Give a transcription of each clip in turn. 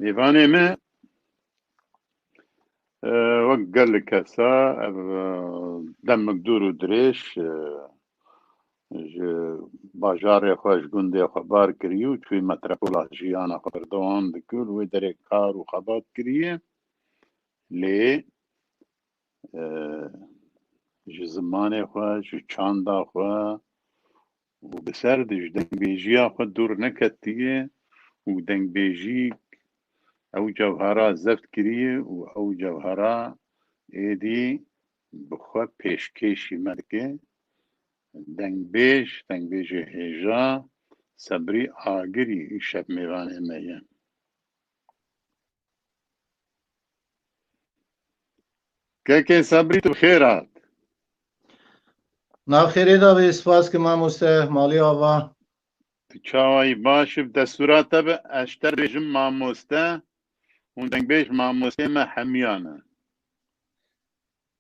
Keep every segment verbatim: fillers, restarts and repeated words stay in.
Mêvanê me, e, wek gelek kesa, ev, e, demek dûr û dirêj, e, ji bajarê xwe, ji gundê xwe bar kiriye û çûyî metropola jiyana xwe berdewam dikir û wê derê kar û xebat kiriye. Lê, e, ji zimanê xwe, ji çanda xwe û bi ser de ji dengbêjiya xwe dûr neketiye û dengbêjî ew cewhera zeft kiriye û ew cewhera êdî bi xwe pêşkêşî me dike. Dengbêj, dengbêjê hêja Sebrî Agirî îşev mêvanê me ye. Kekê Sebrî, tu bi xêr hat. Nav xêrê de be, spas ke mamoste, malî ava. Tu çawa yî, baş î, bi destûra te be, ez ji te re bêjim mamoste, hûn dengbêj mamostê me hemiyan e.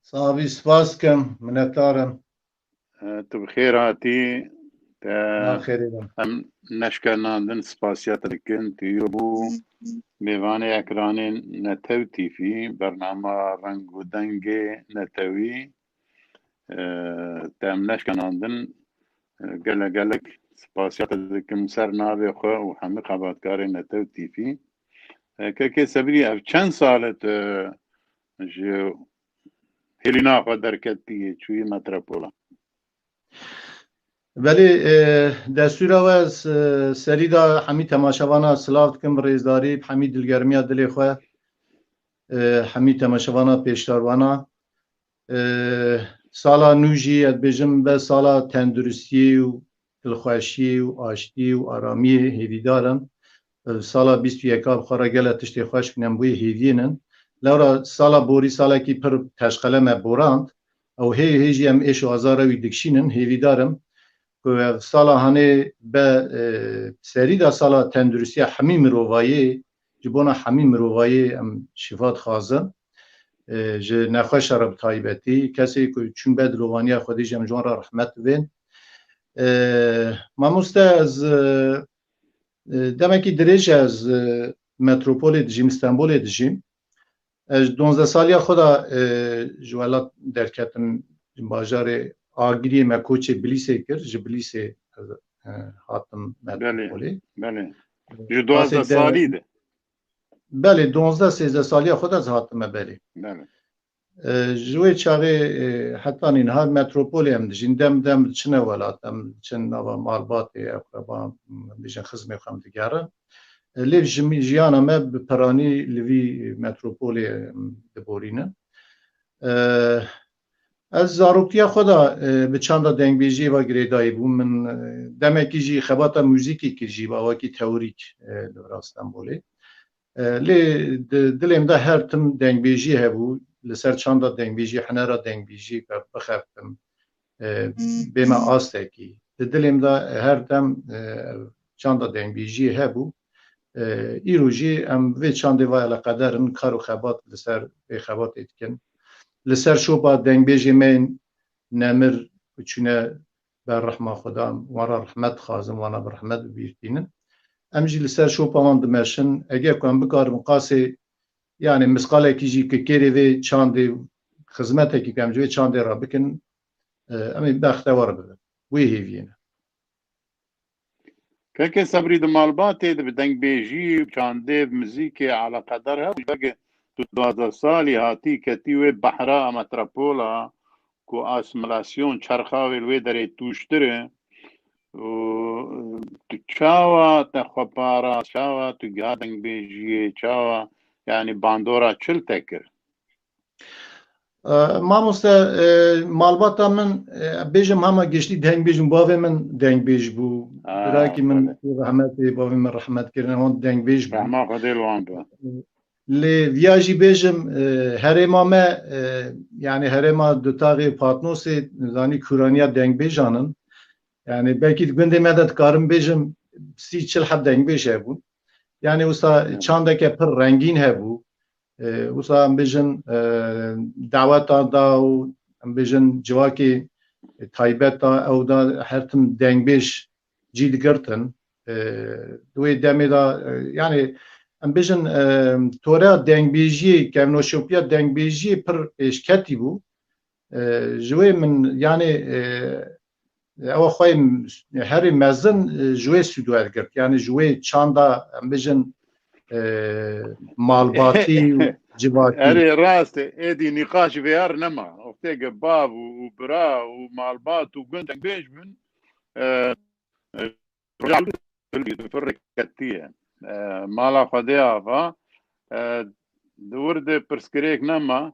Sax bî, spas kim, minetdar im. E, tu bi xêr hatî. Te Nav xêrê de. Em neşkenandin spasiya te dikin. Tu îro bû mêvanê ekranên Netew T V, bernama Reng û Dengê Netewî. E, te em neşkenandin. E, gelek gelek spasiya te dikim ser navê xwe û hemî xebatkarên Netew T V. E, Kekê Sebrî, ev çend sal e tu ji hêlîna xwe derketiyê, çûyî metropola? Belê, e, destûra we ez, e, serî de hemî temaşevana silav dikim, bi rêzdarî, bi hemî dilgermiya dilê xwe, e, hemî temaşevana pêşdarwana. E, sala nû jî ez dibêjim be sala tenduristiyê û dilxweşiyê û aştiyê û aramiyê, hêvîdar im. E, sala bîst û yeka bi xwe re gelek tiştê xweş bûne, em wê hêviyên in. Lewra sala borî salekî pir teşqele me borand. Ew hê hê jî em êş û azara wî dikişînin, hêvîdar im ku ev sala hanê be, e, serî de sala tenduristiya hemî mirovayê, ji bona hemî mirovayê em şîfa dixwazin. E, ji nexweşa re bi taybetî, kesê ku çûn be dilovaniya Xwedê jî em ji wan re rehmet divên. E, mamoste, ez, e, e, demekî dirêj e ez, e, metropolê dijîm, Stenbolê dijîm. Ez ji donzdeh saliya xwe de, e, ji welat derketim, ji bajarê Agiriyê me koçê Bilîsê kir, ji Bilîsê ez, e, hatim Belê, metropolê. Belê. Ji duwazdeh salî de. Belê, donzdeh sêzdeh saliya xwe de ez hatime berê. Belê. E, ji wê çaxê, e, heta nîniha metropolê em dijîn, dem dem diçine welat, em diçin nava malbatê, eqreba, em bêjin xizmê xwe em digerin. E, lê ji mi-, jiyana me bi piranî li vî metropolê, em diborînin. E, ez zaroktiya xwe de, e, bi çanda dengbêjiyê ve girêdayî bûm. Min, e, demekî jî xebata muzîkê kir jî, ba wekî teorîk, e, li vira Stenbolê. E, lê di dilê min de her tim dengbêjî hebû, li ser çanda dengbêjî, hunera dengbêjî, bi-, bixebtim, e, bême astekî. Di dilê min de her dem, e, çanda dengbêjî hebû. E, îro jî em vê çandê ve eleqeder in, kar û xebat li ser vê xebatê dikin. Li ser şopa dengbêjê me yên nemir û çûne ber rehma Xwedan, wan re rehmet dixwazim, wana bi rehmet bibîrtînin. Em jî li ser şopa wan dimeşin. Eger ku em bikarin qasê, yanî misqalekî jî ki kêrê vê çandê xizmetekî ku em ji vê çandê re bikin, e, em ê bextewar bibin. Wê hêviyê ne. Keke Sebrî, di malbatê de bi dengbêjî, çandê, bi muzîkê eleqedar hebû. Ji ber ku tu duwazdeh salî hatî ketî wê behra metropola ku asîmîlasyon çerxa wê li wê derê tûştir e û tu çawa te xwe parast, çawa tu giha dengbêjiyê, çawa, yanî bandora çi li te kir? E, mamoste, e, malbata min, e, bêjim hema giştî dengbêj bû. Bavê min dengbêj bû. Ha, birakî min, belê. Rehmetê, bavê min rehmet kirine, wan dengbêj bû. Rehma Xwedê li wan be. Lê viya jî bêjim, e, herêma me, e, yanî herêma Dutaxê Patnosê, zanî kûraniya dengbêjan in. Yanî belkî di gundê me de dikarim bêjim sî çil heb dengbêj hebûn. Yanî wisa, evet, çandeke pir rengîn hebû. E, wisa em bêjin, e, dawetan da û em bêjin civakê taybet da, ew da her tim dengbêj cî digirtin. E, di wê demê de, e, yanî em bêjin, e, toreya dengbêjiyê, kevnoşopiya dengbêjiyê pir pêşketî bû. E, ji wê min, yanê, e, ew xweyê herî mezin, e, ji wê sûd wergirt. Yanî ji wê çanda, em bêjin, e, malbatî û civakî. Erê, rast e. Êdî nîqaş vêyar nema. Wextê ke bav û, û bira û malbat û gund dengbêj bin, e, e, rojal bi firê ketiye. E, mala Xwedê ava, e, di wir de pirsgirêk nema.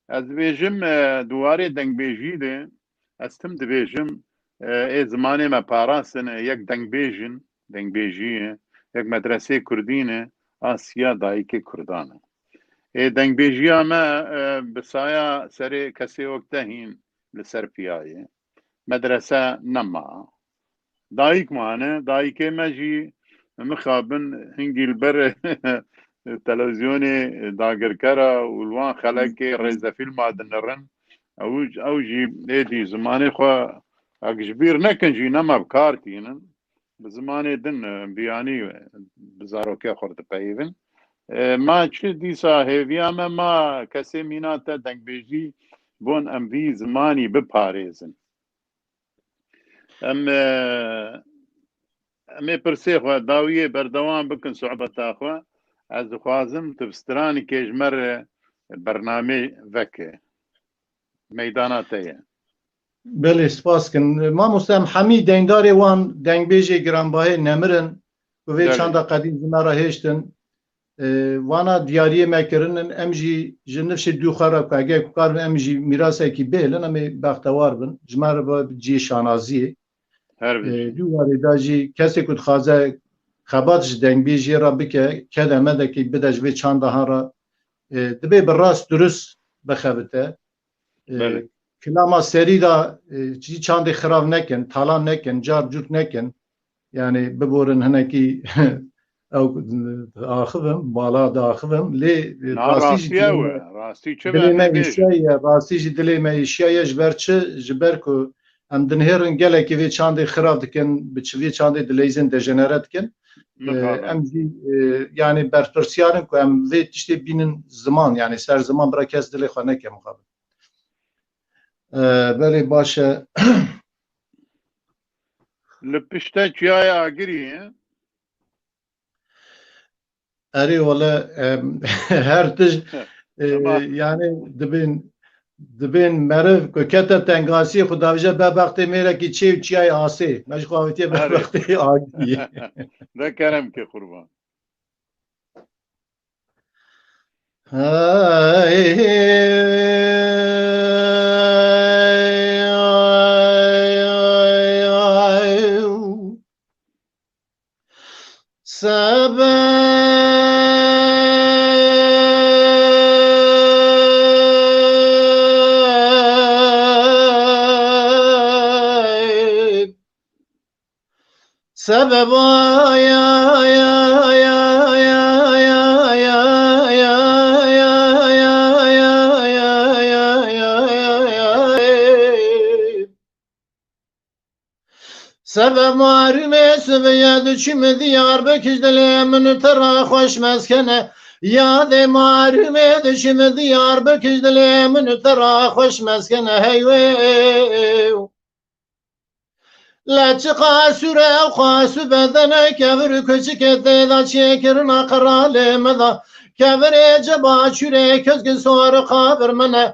Ez dibêjim, e, di warê dengbêjî de, ez tim dibêjim, e, ê zimanê me parastin, e, yek dengbêj in, dengbêjî ye, yek medreseyê kurdî ne, a siya dayikê kurdan e. Ê dengbêjiya me, e, bi saya serê kesê wek te hîn li ser piya ye. Medrese nema. Dayik mane, dayikê me jî mixabin hingî li ber televîzyonê dagirkera û li wan xelekê rêzefîlma dinirin. Ew, ew jî êdî zimanê xwe ek ji bîr nekin jî nema bi kar tînin. Bi zimanê din, e, biyanî, e, bi zarokê xwe re dipeyivin. E, ma çi dîsa hêviya me, ma kesê mîna te dengbêjî bon em vî zimanî biparêzin. Em, e, em ê pirsê xwe dawiyê berdewam bikin sohbeta xwe. Ez dixwazim tu bi stranikê ji me re bernamê veke. Meydana te ye. Belê, spas kin. Mamoste, em hemî deyndarê wan dengbêjê giranbahê nemir in ku vê Belê. çanda qedîm ji me re hêştin. E, wana diyariyê me kirinin, em jî ji nifşê dû xwe re ku hege ku karin em jî mîrasekî bihêlin, em ê bextewar bin. Ji me re ve cihê şanaziyê. Her E, bijî. Dû warê de jî kesê ku dixwaze xebat ji dengbêjiyê re bike, kede medekî bide ji vê çanda han re, e, dibê bi rast durust bixebite. E, Belê. Kilama serî de, e, çi çandê xirav nekin, talan nekin, car cût nekin. Yani biborin hinekî ew, e, axivim, mala diaxivim. Lê, e, Na, rastî jî rastî ew dilê e. me, Rastî çi dilê be me ne bêje? Îşiyaye, rastî jî dilê me îşiyaye ji ber çi? Ji ber ku em dinihêrin gelekî vê çandê xirav dikin, bi çi vê çandê dileyzin dejenere dikin. E, Mixabin. Em jî, e, yani berpirsiyarin ku em vê tiştê bînin ziman, yani ser ziman bira kes dilê xwe neke mixabin. E, belê baş e. Li pişte çiyayê Agirî ye. Erê wele, em, her tij, e, Tamam. Yani dibên, dibên meriv ku kete tengasiyê xwe davêje bebextê mêrekî çê û çiyayê asê. Me ji xwe avêtiye Erê. Bebextê Agirî. De kerem ke qurban. Sebeba ya, ya, ya, Sebe marûmê siviye diçim diyar bikiş dilê min te ra xweş mezkene. Yadê marûmê diçim diyar bikiş dilê min te ra xweş mezkene. Hey wê. Leçiqa sûre ew qasû bedene kevir û kuçikê tê de çêkirina qeralê min de. Kevirê ceba çûrê kezgin sor qabir min e.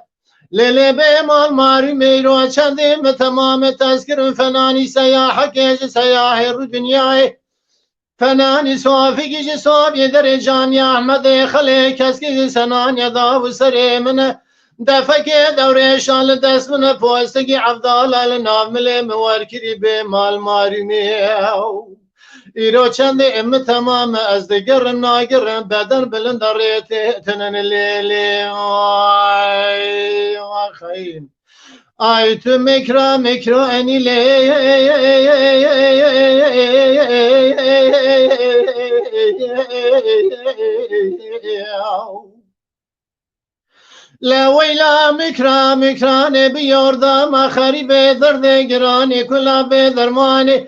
Lê lê bê mal marî mêro çendê min temamê tezkirin fenanî seyahekê ji seyahê rû dinyayê. Fenanî sofikî ji sofyê derê canî Ehmedê xelê keskî ji senanî dav û serê min e. Defekê dewrêşan li dest min e, postekî evdala li nav milê min werkirî bê mal marî mêw. Îro çendê min temam e, ez digirim nagirim, beden bilind e rê tê tinin lê lê. Ay, ay, xeyr. Ay tu mekra mekro enî lê. Le weyla mikra mikranê bi yordama xerîbê derdê giranê kula bê dermanê.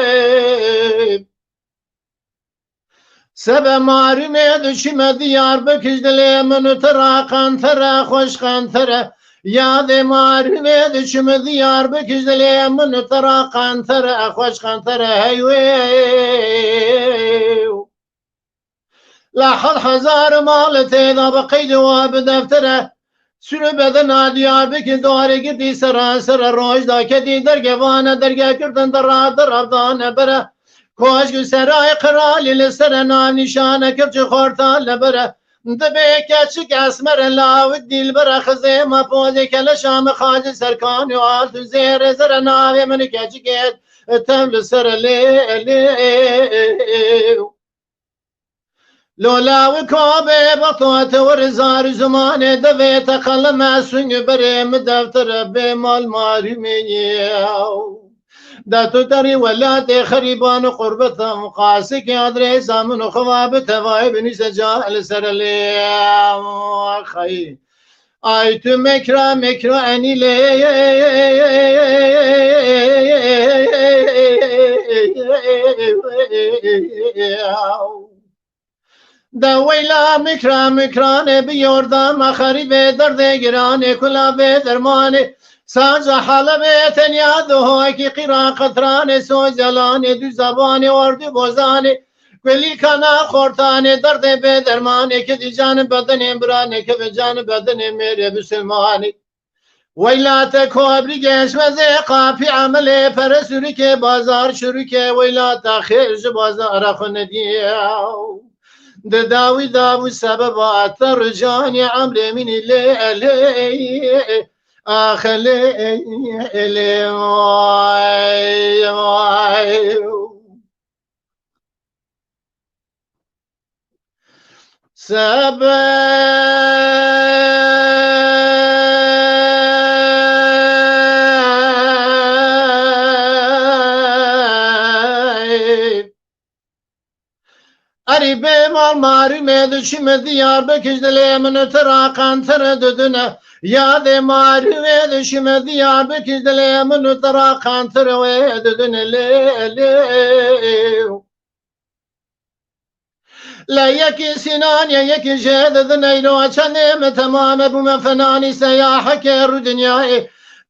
Sebe marûmê diçime Diyarbekir, dilê min û te re qentere, xweş qentere. Yadê marûmê diçime Diyarbekir, dilê min û te re qentere, xweş qentere, hey wê. Lehad hezar mal tê de bi qeyd û bi deftere. Sürü bedena Diyarbekir, darê girdî sera sera, roj da kedî dergevane, derge kirdin dera dera dane bere. Koşk û serayê qiralî li sere, nav nîşane kifçî xorta li bere. Dibe keçik esmere, lawik dîlbere, xizê me pozê keleşa me, xacî serkan û alt û zêrê zere, navê min keçikê tev li sere lê lê. Lola û kabê bexto te wir zar û zimanê, devê te qeleme sung û berê, min deftere bê mal marûmê ye. De tu derî welatê xerîban û qurbeta, qasikê adrêsa min û xwe va bi tevayê binîse ca li ser lê xeyî. Ay tu mekra mekra enî lê. De weyla mikra mikranê, bi yordama xerîbê derdê giranê, kula bê dermanê. Saza Halebê tenya duhokî, qîra qetranê, sozelanê, du zebanê, ordu bozanê, kulîlkana xortanê, derdê bê dermanê, kidî canê bedenê biranê, keve canê bedenê mêrê bisilmanê. Weyla te kobrî geşmezê, qapî emelê, pere sürükê, bazar çürükê, weyla te xêr ji bazara xwe nediye. Di dawî dawî sebeba te ricanî emrê min î lê lê, ax lê lê, vay, vay. Sebe Erî bê mal marûmê diçime Diyarbekir, dilê min û te re qentere didine. Yadê marûmê diçime Diyarbekir, dilê min û te re qentere wê didine lê lê. Le yekî Sînanê, yekî jê didin eyro, çendê min temam e, bûme fenanî seyahekê rû dinyayê.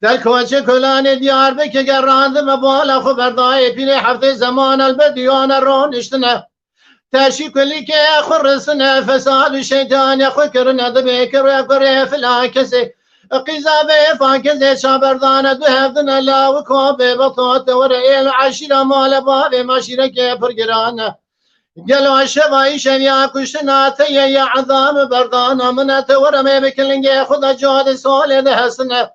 Derkoçê kolanê Diyarbekir gerandime, bala xwe berdayê, pîrê heftê zeman elbet diyane roniştine. Teşî kulîkê xwe risine, fesad û şeytanê xwe kirine, dibê kirê kurê filan kesê. Qîza bê fakizê çaberdane, du hevdine lawik ho bê bexto te were, êl eşîra male bavê maşîrekê pir girane. Gelo şeva îşev ya kuştina te ye, ya ezam berdana min e, te were me bi kilingê xwe de cade solê de hesine.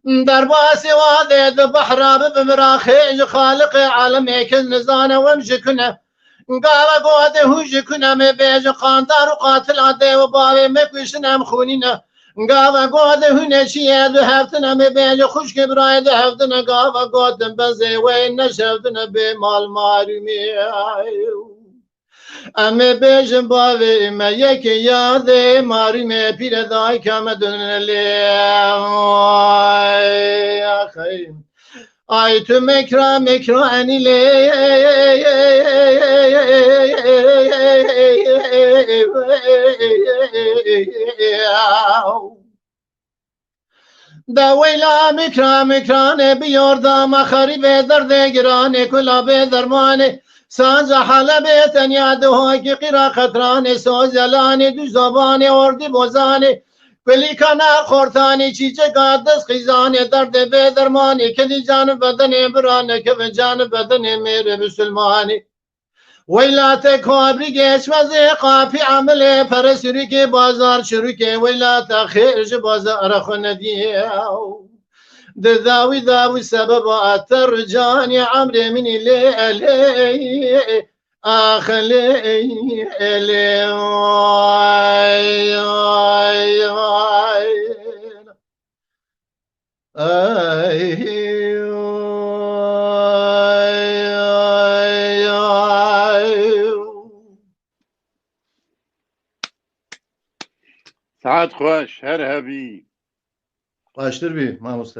Derbasê wadê di behra bibim raxê ji Xaliqê alemê, kes nizane wem ji kune. Gava gode hû ji kune me bêje, qandar û qatila dê û bavê me kuştin em xûnîne. Gava gode hûne çi ye du heftine me bêje, xuşkê birayê du heftine. Gava gotin bezê wey neşevdine bê mal marûmê. Em ê bêjin bavê me yekê yadê marî me pîre dayka me dune lê. Ay, axey. Ay tu mekra mekra enî lê. De weyla mikra mikranê bi yordama xerîbê derdê giranê kula bê dermanê. Sanca Helebê tenya di hoyki qîra qetranê sozelanê du zabanê ordî bozanê. Kulîkana xortanê çîçeka dest xîzanê derdê bê dermanê kedî canı bedenê birane keve canı bedenê mêrê bisilmanê. Weyla te kabrî geçmezê qapî emilê pere sirikê bazar çirikê weyla te xêr ji bazara xwe nediye. Di dawî dawî sebeba te ricanê emrê min î lê elê ax lê elê ay ay ay. Saet xweş, her hebî. Xweştir bî, mamoste.